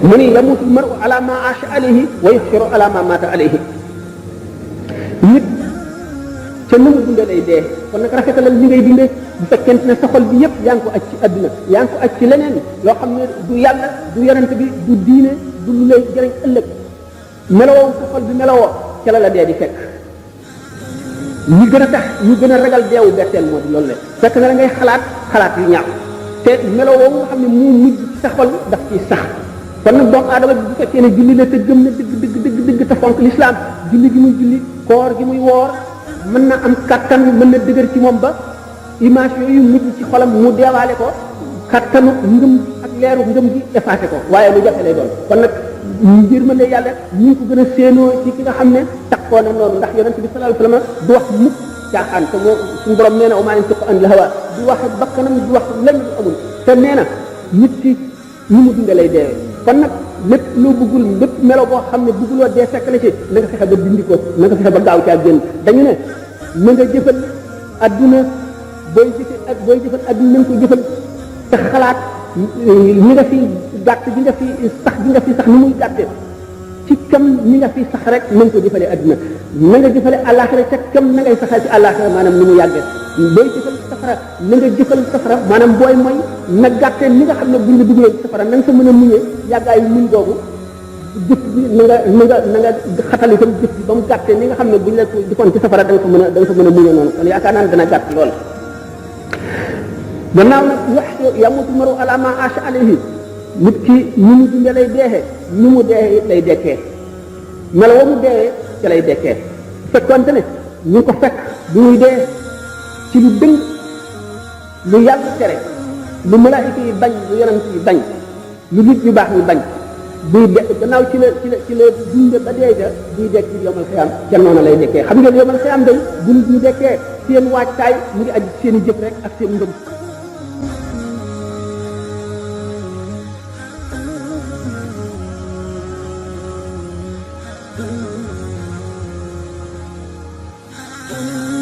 mu ni yamutu maru ala ma aasha alayhi wa yuxsharu ala ma maata alayhi nit ca nu mu dundee lay dee kon nag rafetalal li ngay dundee bu fekkente ne sa xol bi yëpp yaa ngi ko aj ci àdduna yaa ngi ko aj ci leneen loo xam ne du yàlla du yonent bi du diine du lu lay jëriñ ëllëg melowoo sa xol bi melowoo ca la dee di fekk ñi gën a tax ñu gën a ragal deewu betteel moo di loolu la fekk na la ngay xalaat yu ñaaw te melowoo nga xam ne mu mujj ci sa xol daf ciy sax kon nag doomu aadama bi bu fekkee ne julli la te gëm na dëgg te fonk l'islam julli gi muy julli koor gi muy woor mën na am kattan mën na dëgër ci moom ba image yooyu mujj ci xolam mu deewaale ko kattanu ngëm ak leeru ngëm gi effacé ko waaye lu jafe lay doon kon nag ngir mën ne yàlla ñu ngi ko gën a séenoo ci ki nga xam ne takkoo na noonu ndax yonente bi sallallahu alayhi wasallam du wax mukk caaxaan te moo suñu borom nee na wa maa yantiqu anil hawaa du wax bakkanam du wax lenn lu amul te nee na nit ki ni mu dunde lay deewee kon nag lépp loo bëggul lépp melo boo xam ne bëgguloo dee fekk la ci na nga fexe ba dindi ko na nga fexe ba gaaw caa génn dañu ne na nga jëfal adduna booy jëfal adduna na nga ko jëfal te xalaat ñi nga fi gàtt bi nga fi sax ni muy gàttee ci kam ñi nga fi sax rek na nga ko jëfalee adduna na nga jëfale àllaaxira ca kam na ngay saxal ci àllaaxira maanaam ni mu yàggee booy jëfal safara na nga jëfal safara maanaam booy mooy na gàttee ni nga xam ne buñ la dugalee ci safara na nga sa mën a muñee yàggaayu muñ googu jëf bi na nga xatal itam jëf bi ba mu gàttee ni nga xam ne buñ la ko defoon ci safara da nga fa mën a muñee noonu kon yaakaar naa ne dana gàtt lool gannaaw nag wax yamutu maru ala ma aasha alayhi nit ki ni mu dundee lay deexee ni mu deexee it lay dekkee melo wa mu deexee ci lay dekkee fekkonte ne ñu ko fekk bu muy dee ci lu dëng lu yàlla tere lu malaayika yi bañ lu yonent yi bañ lu nit ñu baax ñu bañ buy de gannaaw ci la dunde ba dee ja buy dekk ci yomal xiyaam ca noonu lay dekkee xam ngeen yomal xiyaam day bu nit ñu dekkee seen waajtaay mu ngi aju seen i jëf rek ak seen ngëm Mm-hmm.